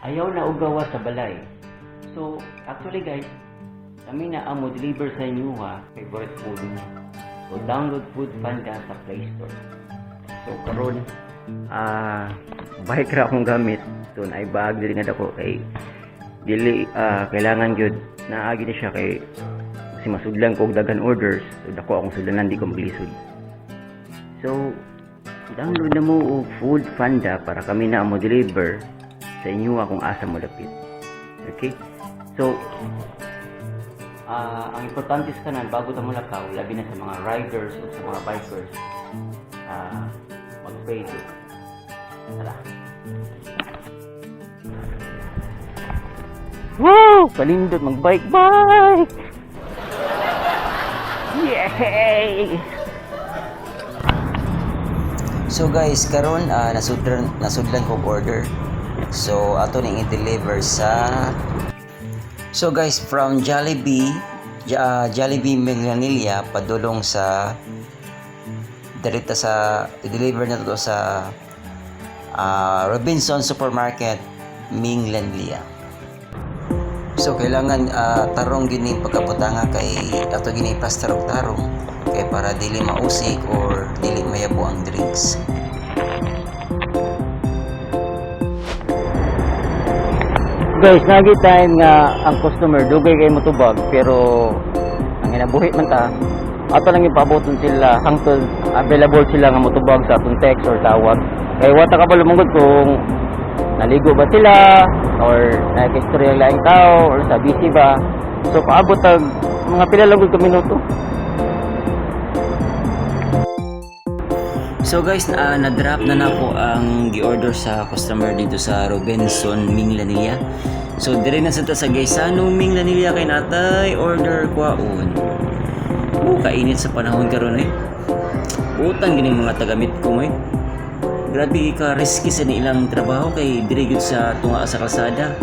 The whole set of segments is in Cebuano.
Ayaw na og gawas sa balay. So, actually guys, kami na ang mo deliver sa inyo ha, favorite food niyo. So, download Food Panda sa Play Store. So, karon bike ra akong gamit. So, naay bag diri nga dako kay dili kailangan gyud naagi na siya kay kasi masudlan ko og daghan orders. So, dako akong sudlanan, di ko maglisod. So, download na mo og Food Panda para kami na ang mo deliver sa inyo kung asa mo dapit. Okay? So, ang importante sa tanan bago ta molakaw, labi na sa mga riders o sa mga bikers, mag-pray to. Tara. Woo! Kalindot mag-bike bike! Yay! So guys, karon nasudlan ko og order. So ato ning i-deliver sa. So guys, from Jollibee, Jollibee Minglanilla padulong sa direta sa i-deliver na to sa Robinson Supermarket Minglanilla. So kailangan tarong gini pagkabutanga kay ato gini plaster og tarong kay para dili mausik or dili mayabo ang drinks. Guys, nagi time nga ang customer dugay kay motubag, pero ang ginabuhi man ta ato lang ipaboton sila hangtod available sila nga motubag sa atong text or tawag. Kay wa ta kabalo manggod kung naligo ba sila or nakikistorya ang laing tao or sa busy ba. So paabot tag mga pila lang gud ka minuto. So guys, na-drop na nako ang gi-order sa customer dito sa Robinson Minglanilla. So dire na sa ta sa Gaisano Minglanilla kay natay order kwaon. Oh, kainit sa panahon karon eh. Utang gini mga tagamit ko eh. Grabe ka risky sa ilang trabaho kay dire gyud sa tunga sa kalsada.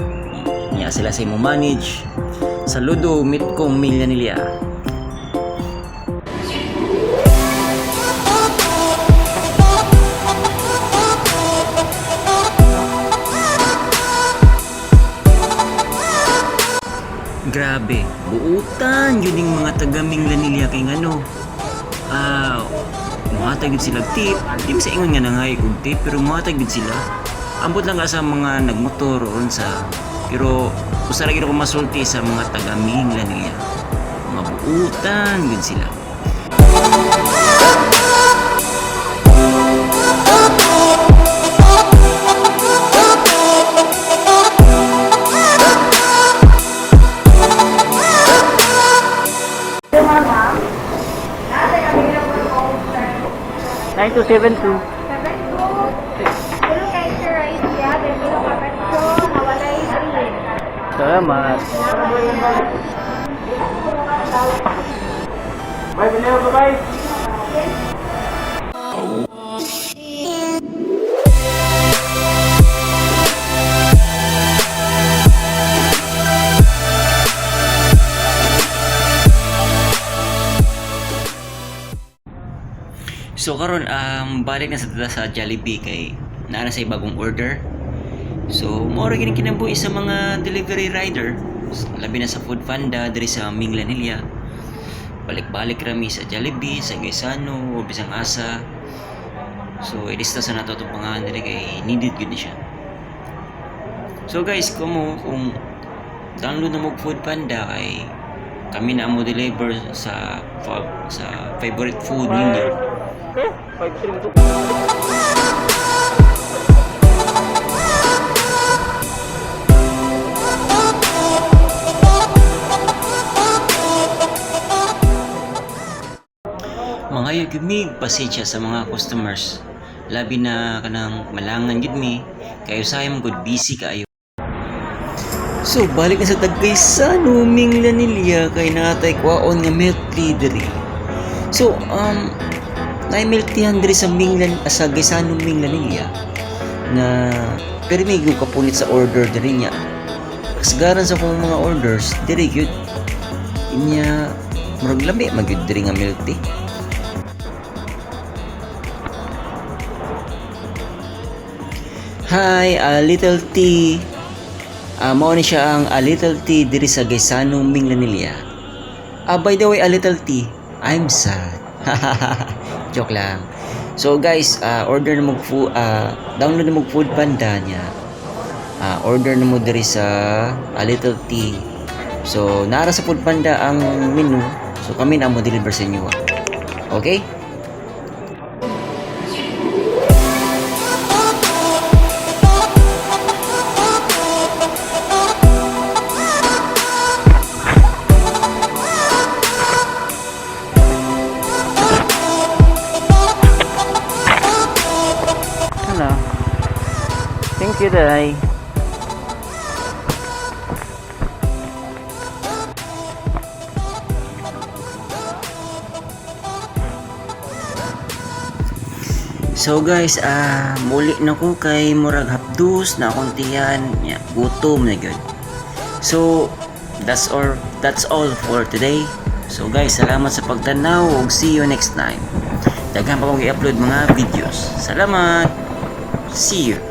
Nya sila sa imo manage. Saludo meet ko Minglanilla. Grabe, buutan yun yung mga taga Minglanilla kay ngano. Muhatag yun sila tip. Di mo sa ingon nga nangay og tip, pero muhatag yun sila. Ambot lang ka sa mga nagmotor or sa, pero usa ra gyud ako masulti sa mga taga Minglanilla. Mga buutan yun sila. 9272. Tulo kay Sir Rice siya, then tulo ka petso, nawalay green. Salamat. Bye, bye, bye. So karon balik na sa Jollibee kay naa na sa bagong order. So mao ra gini kinabuhi sa mga delivery rider. Labi na sa Food Panda diri sa Minglanilla. Balik-balik rami sa Jollibee, sa Gaisano, o bisang asa. So ilista sa nato itong pangalan diri kay needed gyud ni siya. So guys, kung download na mo og Food Panda kay kami na mo deliver sa favorite food ninyo. Okay, 532. Mangayo gyud mi pasensya sa mga customers. Labi na kanang malangan gyud mi kay usahay man gud busy kaayo. So balik na sa Tagay sa Numing Lanilla kay natay kwaon nga milk tea diri. So naay milk tea diri sa Minglan sa Gaisano Minglanilla na pero may gyud kapunit sa order diri niya. Kasagaran sa akong mga orders diri gyud inya murag lami man gyud diri nga milk tea. Hi, a little tea. Mao ni siya ang A Little Tea diri sa Gaisano, Minglanilla. By the way, A Little Tea, I'm sad. Joke lang. So guys, order na mo food, download na mo Food Panda niya. Order na mo diri sa A Little Tea. So, nara sa Food Panda ang menu. So, kami na mo deliver sa inyo. Okay? Hello. Thank you, Day. So guys, muli na ko kay murag hapdos na akong tiyan, nya, gutom na gyud. So, that's all for today. So guys, salamat sa pagtanaw ug see you next time. Daghan pa kong i-upload mga videos. Salamat. See you.